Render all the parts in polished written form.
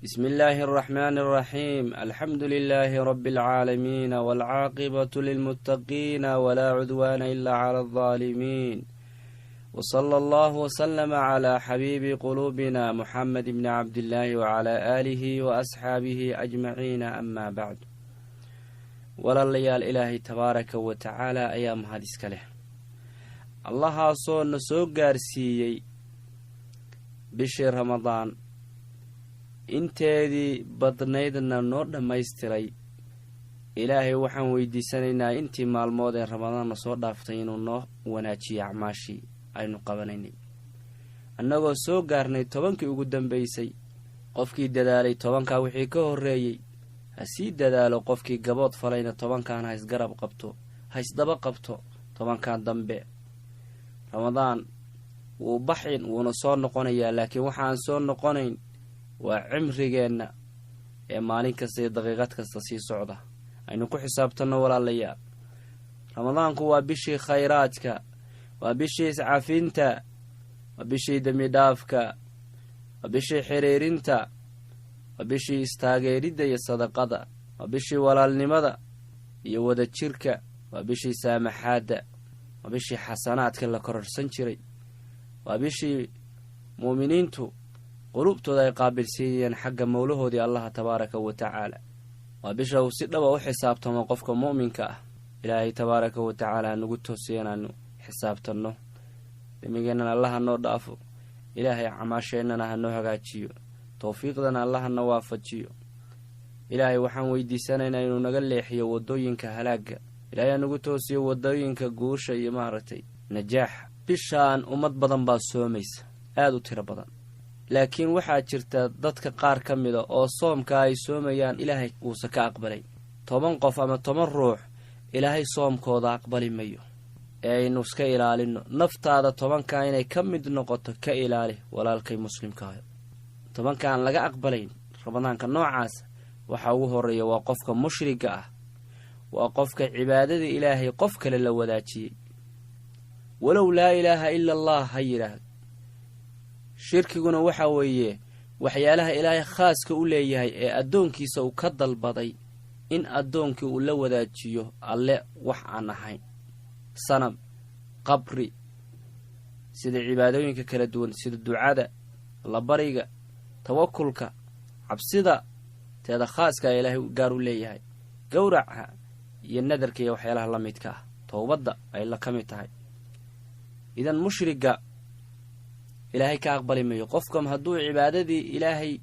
بسم الله الرحمن الرحيم. الحمد لله رب العالمين، والعاقبة للمتقين، ولا عدوان إلا على الظالمين، وصلى الله وسلم على حبيب قلوبنا محمد بن عبد الله وعلى آله وأصحابه أجمعين. أما بعد، walaalayaal, Ilaahay tabaaraka wa tacaala ayaa mahad iska leh, Allahaasoo na soo gaarsiiyey bishii Ramadaan, inteedii badnaydna noo dhammaystiray. Ilaahay waxaan weydiisanaynaa intii maalmood ee Ramadaanna soo dhaaftay inuu noo wanaajiyo acmaashii aynu qabanaynay, annagoo soo gaarnay 10kii ugu dambeysay. Qofkii dadaalay 10kaa wixii ka horreeyey ha sii dadaalo, qofkii gabood falayna 10kan ha isgarab qabto, ha isdaba qabto 10kan dambe. Ramadaan wuu baxin, wuuna soo noqonayaa, laakiin waxaan soo noqonayn waa cimrigeenna ee maalin kasta iyo daqiiqad kasta sii socda. Aynu ku xisaabtanno, walaalayaal. Ramadaanku waa bishii khayraadka, waa bishii iscafinta, waa bishii dembi dhaafka, waa bishii xiriirinta, waa bishii istaageeridda iyo sadaqada, waa bishii walaalnimada iyo wadajirka, waa bishii saamaxaadda, waa bishii xasanaadka la kororsan jiray, waa bishii muuminiintu qulubtooda ay qaabilsiinayeen xagga mowlahoodii Allaha tabaaraka wa tacaala, waa bisha uu si dhaba u xisaabtamo qofka mu'minka ah. Ilaahay tabaaraka wa tacaala hanugu toosiya inaanu xisaabtanno, dembigeennana Allaha noo dhaafo, Ilaahay camaasheennana ha noo hagaajiyo, towfiiqdana Allaha na waafajiyo. Ilaahay waxaan weydiisanaynaa inuu naga leexiyo waddooyinka halaagga, Ilaahay hanugu toosiyo waddooyinka guusha iyo maaragtay najaaxa. Bishaan ummad badan baa soomaysa, aada u tiro badan, laakiin waxaa jirta dadka qaar ka mida oo soomka ay soomayaan Ilaahay uusa ka aqbalay. 10 qof ama 10 ruux Ilaahay soomkooda aqbali mayo ee aynu iska ilaalino. Naftaada 10kaa inay ka mid noqoto ka ilaali, walaalkay muslimkaayo. 10kaan laga aqbalayn Ramadaanka noocaas waxaa ugu horreeya waa qofka mushriga ah, waa qofka cibaadada Ilaahay qof kale la wadaajiyey, walow laa ilaaha ila Allah ha yidhaahdo. Shirkiguna waxa weeye waxyaalaha Ilaahay khaaska u leeyahay ee addoonkiisa uu ka dalbaday in addoonkii uu la wadaajiyo Alle wax aan ahayn, sanam, qabri, sida cibaadooyinka kala duwan, sida ducada, allabariga, tawakulka, cabsida teeda khaaska ee Ilaahay gaar u leeyahay, gowraca iyo nadarka iyo waxyaalaha la midka ah, towbadda ay la ka mid tahay. Idan mushriga Ilaahay ka aqbali mayo. Qofka hadduu cibaadadii Ilaahay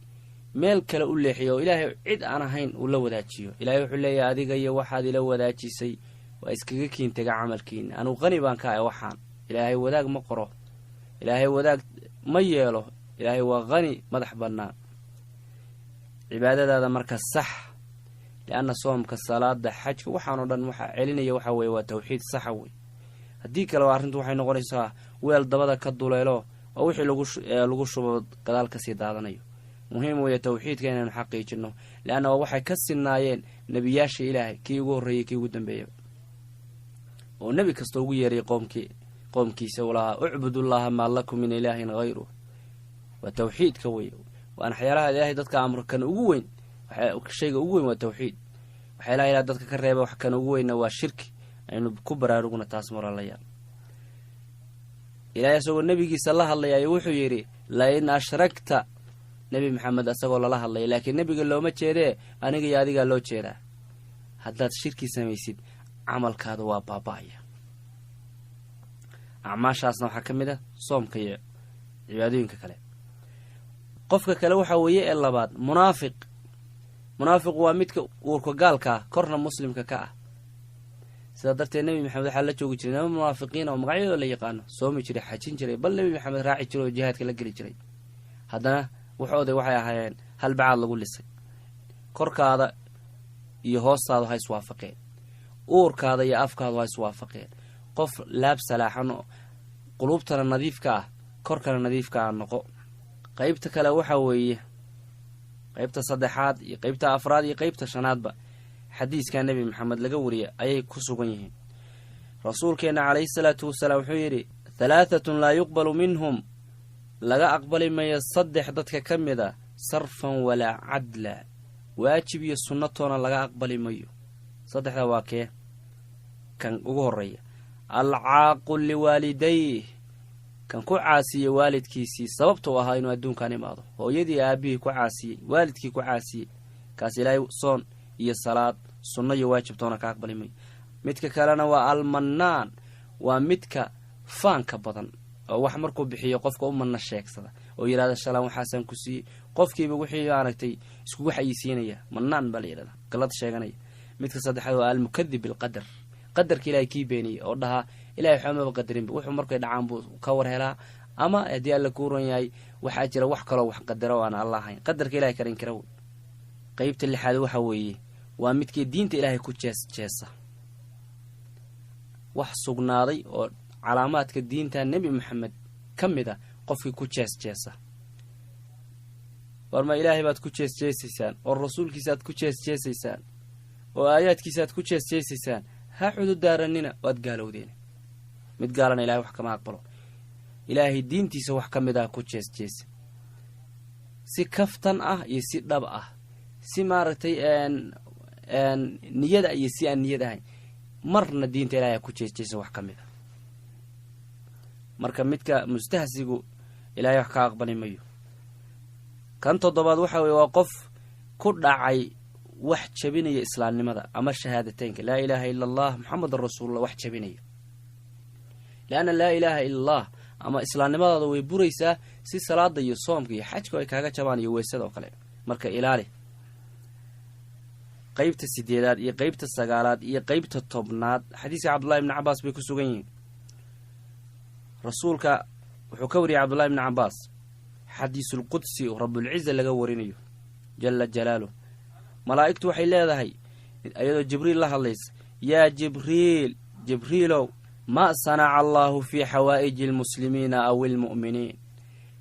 meel kale u leexiyo oo Ilaahay cid aan ahayn uu la wadaajiyo, Ilahay wuxuu leeyahay: "Adiga iyo waxaad ila wadaajisay waa iskaga kiintega camalkiina, anuu qani baan ka ah." Waxaan Ilaahay wadaag ma qoro, Ilaahay wadaag ma yeelo, Ilaahay waa qani, madax bannaan. Cibaadadaada marka sax, lianna soomka, salaada, xajka, waxaan oo dhan waxaa celinaya waxa weeye waa tawxiid saxa wey. Haddii kale arrintu waxay noqonaysaa weel dabada ka duleelo oo wixii lagu shubo gadaal kasii daadanayo. Muhiim weeye tawxiidka inaynu xaqiijino, leanna waa waxay ka sinaayeen nebiyaasha Ilaahay, kii ugu horreeyey, kii ugu dambeeyay, oo nebi kasta ugu yeeray qoomkii qoomkiisa uu lahaa: "Ucbudullaha maa lakum min ilaahin hayruh." Waa tawxiidka wey, waana waxyaalaha Ilaahay dadka amro kan ugu weyn. Shayga ugu weyn waa tawxiid, waxyaalaha Ilahay dadka ka reeba wax kan ugu weynna waa shirki. Aynu ku baraarugna taas, walaalayaal. Ilahay isagoo nebigiisa la hadlaya wuxuu yidhi: "Lain ashrakta." Nebi Maxamed asagoo lala hadlaya, laakiin nebiga looma jeedee, aniga iyo adigaa loo jeedaa. Haddaad shirki samaysid, camalkaada waa baaba-aya. Acmaashaasna waxaa ka mid ah soomka iyo cibaadooyinka kale. Qofka kale waxaa weeye ee labaad munaafiq. Munaafiqu waa midka uurka gaalka ah, korna muslimka ka ah. Sidaa darteed Nebi Maxamed waxaa la joogi jiray nima munaafiqiin oo magacyadoo la yaqaano, soomi jiray, xajin jiray, bal Nebi Maxamed raaci jiray oo jihaadka la geli jiray. Haddana waxooday waxay ahaayeen hal bacaad lagu lisay. Korkaada iyo hoostaadu ha iswaafaqeen, uurkaada iyo afkaadu ha iswaafaqeen. Qof laab salaaxan oo quluubtana nadiifka ah, korkana nadiifka ah noqo. Qaybta kale waxaa weeye qaybta saddexaad iyo qaybta afraad iyo qaybta shanaadba xadiiska Nebi Maxamed laga wariya ayay ku sugan yihiin. Rasuulkeenna calayhi salaatu wasalaam wuxuu yidhi: "Halaatatun laa yuqbalu minhum." Laga aqbali mayo saddex dadka ka mid a. Sarfan walaa cadla, waajib iyo sunnatoona laga aqbali mayo. Saddexda waa kee? Kan ugu horreeya, alcaaqu liwaalidayh, kan ku caasiyey waalidkiisii sababtuu ahaa inuu adduunkan imaado, hooyadii aabihii ku caasiyey, waalidkii ku caasiyey, kaas Ilaahay soon iyo salaad sunno iyo waajibtoona ka aqbali mayo. Midka kalena waa almannaan, waa midka faanka badan oo wax markuu bixiyo qofka u manna sheegsada oo yidhahda shalaan waxaasaan ku siiyey, qofkiiba wixii maaragtay iskugu xayisiinaya, mannaan baa la yidhahda, galad sheeganaya. Midka saddexaad waa almukadib bilqadar, qadarka Ilahay kii beeniyey oo dhahaa Ilahay waxba maba qadarinba, wuxuu markay dhacaan buu ka war helaa, ama haddii Alla kuu ron yahay waxaa jira wax kaloo wax qadara oo aan Alla ahayn, qadarka Ilahay karin kara wey. Qeybta lixaad waxa weeye waa midkii diinta Ilaahay ku jees jeesa, wax sugnaaday oo calaamaadka diinta Nebi Maxamed ka mid a qofkii ku jees jeesa. War ma Ilaahay baad ku jees jeesaysaan, oo rasuulkiisaaad ku jees jeesaysaan, oo aayaadkiisaaad ku jees jeesaysaan? Ha cududaaranina, waad gaalowdeen. Mid gaalana Ilahay wax kama aqbalo. Ilaahay diintiisa wax ka mid ah ku jees jeesa, si kaftan ah iyo si dhab ah, si maaragtay niyada iyo si aan niyad ahayn, marna diinta Ilahay ha ku jees jeesa wax ka mid ah. Marka midka mustahsigu Ilahay wax ka aqbali mayo. Kan toddobaad waxa weye waa qof ku dhacay wax jabinaya islaamnimada ama shahaadateynka, laa ilaaha ila Allah Muxamedan rasuulullah, wax jabinaya, leanna laa ilaaha ila Allah ama islaamnimadaada way buraysaa si salaada iyo soomka iyo xajku ay kaaga jabaan iyo weysada oo kale. Marka ilaali. Qeybta sideedaad iyo qeybta sagaalaad iyo qeybta 10aad xadiiska Cabdullahi ibni Cabaas bay ku sugan yihiin. Rasuulka wuxuu ka wariyey Cabdullahi ibni Cabaas xadiisulqudsi oo Rabulciza laga warinayo jala jalaaluh. Malaa'igtu waxay leedahay iyadoo Jibriil la hadlaysa: yaa Jibriil, Jibriilow, ma sanaca Allaahu fii xawaa'iji almuslimiina aw ilmu'miniin?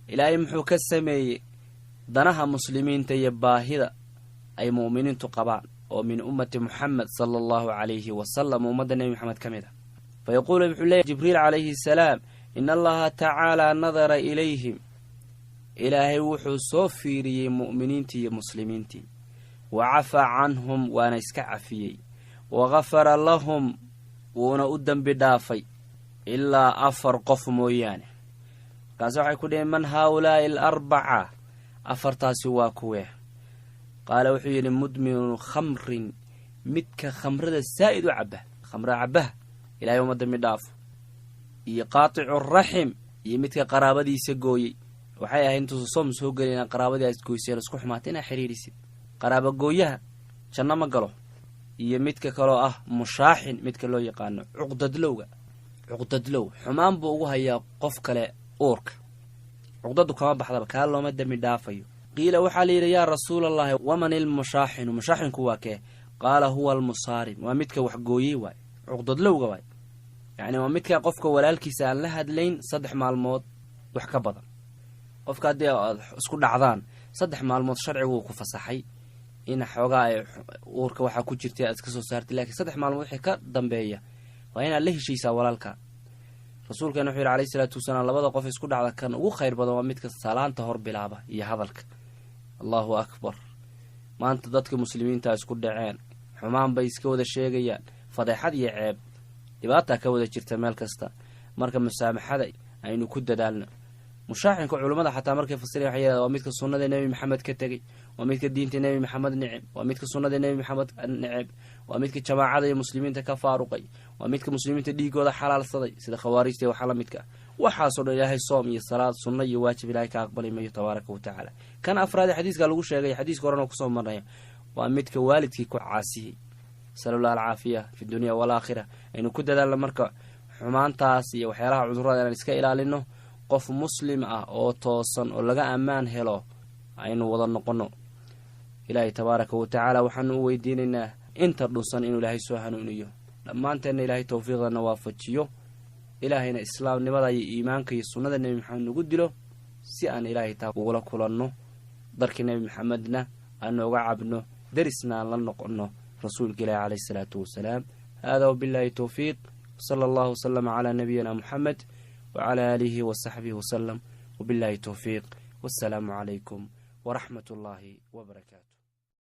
Ilaahay muxuu ka sameeyey danaha muslimiinta iyo baahida ay mu'miniintu qabaan oo min ummati Muxamed sala Allahu calayhi wasalam, ummadda Nebi Maxamed ka mid ah? Fa yaquulu, wuxuu leeyahy Jibriil calayhi salaam: in Allaha tacaalaa nadara ilayhim, Ilaahay wuxuu soo fiiriyey mu'miniintii iyo muslimiintii, wa cafaa canhum, waana iska cafiyey, wa gafara lahum, wuuna u dembi dhaafay, ilaa afar qof mooyaane. Markaase waxay ku dheheen: man haaulaa'i alarbaca? Afartaasi waa kuwee? Qaala, wuxuu yidhi: mudminu khamrin, midka khamrada saa'id u cabba, khamra cabbaha Ilahay uma dembi dhaafo, iyo qaaticu raxim, iyo midka qaraabadiisa gooyey. Waxay ahayd intuusa soom soo gelin inaa qaraabadii aad goyseen, isku xumaatay, inaa xiriirisid. Qaraaba gooyaha janno ma galo. Iyo midka kaloo ah mushaaxin, midka loo yaqaano cuqdadlowga. Cuqdadlow xumaan buu ugu hayaa qof kale uurka, cuqdadu kama baxdaba, kaa looma dembi dhaafayo. Qiila, waxaa la yidhi: yaa Rasuulallaahi, waman ilmushaaxinu? Mushaaxinku waa kee? Qaala: huwa almusaarim, waa midka waxgooyey waay, cuqdadlowga waay, yacni waa midka qofka walaalkiisa aan la hadlayn 3 maalmood wax ka badan. Qofka haddii aad isku dhacdaan 3 maalmood, sharcigu uu ku fasaxay in xoogaa ay uurka waxaa ku jirtay aad iska soo saartay, lakiin 3 maalmood wixii ka dambeeya waa inaad la heshaysaa walaalka. Rasuulkeena wuxuu yidhi alayhi salaatu wasalaam: labada qof isku dhacda kan ugu khayr badan waa midka salaanta hor bilaaba iyo hadalka. Allahu akbar! Maanta dadka muslimiinta isku dhaceen, xumaan bay iska wada sheegayaan, fadeexad iyo ceeb, dhibaataa ka wada jirta meel kasta. Marka musaamaxada aynu ku dadaalno. Mushaaxinka culummada xataa markay fasireen waxay yidhahdaan waa midka sunnada Nebi Maxamed ka tegey, waa midka diinta Nebi Maxamed neceb, waa midka sunnada Nebi Maxamed neceb, waa midka jamaacada iyo muslimiinta ka faaruqay, waa midka muslimiinta dhiigooda xalaalsaday sida khawaarijta iyo waxaa la midka. Waxaasoo dhan Ilaahay soom iyo salaad sunno iyo waajib Ilahay ka aqbali mayo tabaaraka wa tacaala. Kan afraad ee xadiiska lagu sheegay, xadiiska horena kusoo marnaya, waa midka waalidkii ku caasiyey. Nasalu alcaafiya fi dunya walaakhira. Aynu ku dadaalno marka xumaantaas iyo waxyaalaha cudurrada inaan iska ilaalino, qof muslim ah oo toosan oo laga ammaan helo aynu wada noqonno. Ilaahay tabaaraka wa tacaala waxaanu u weydiinaynaa inta dhunsan inuu Ilaahay soo hanuuniyo, dhammaanteenna Ilaahay towfiiqdana waafajiyo, Ilaahayna islaamnimada iyo iimaanka iyo sunnada Nebi Maxamed nagu dilo, si aan Ilaahay taa ugula kulanno, darkii Nebi Maxamedna aan nooga cabno, derisna aan la noqonno rasuulka Ilahi caleyhi isalaatu wasalaam. Hada wabillahi towfiiq, sala allahu wasalama calaa nabiyina Muxamed wacalaa aalihi wasaxbihi wasalam, wabillahi towfiiq, wassalaamu calaykum. Waraxmatullaahi wabarakaatu.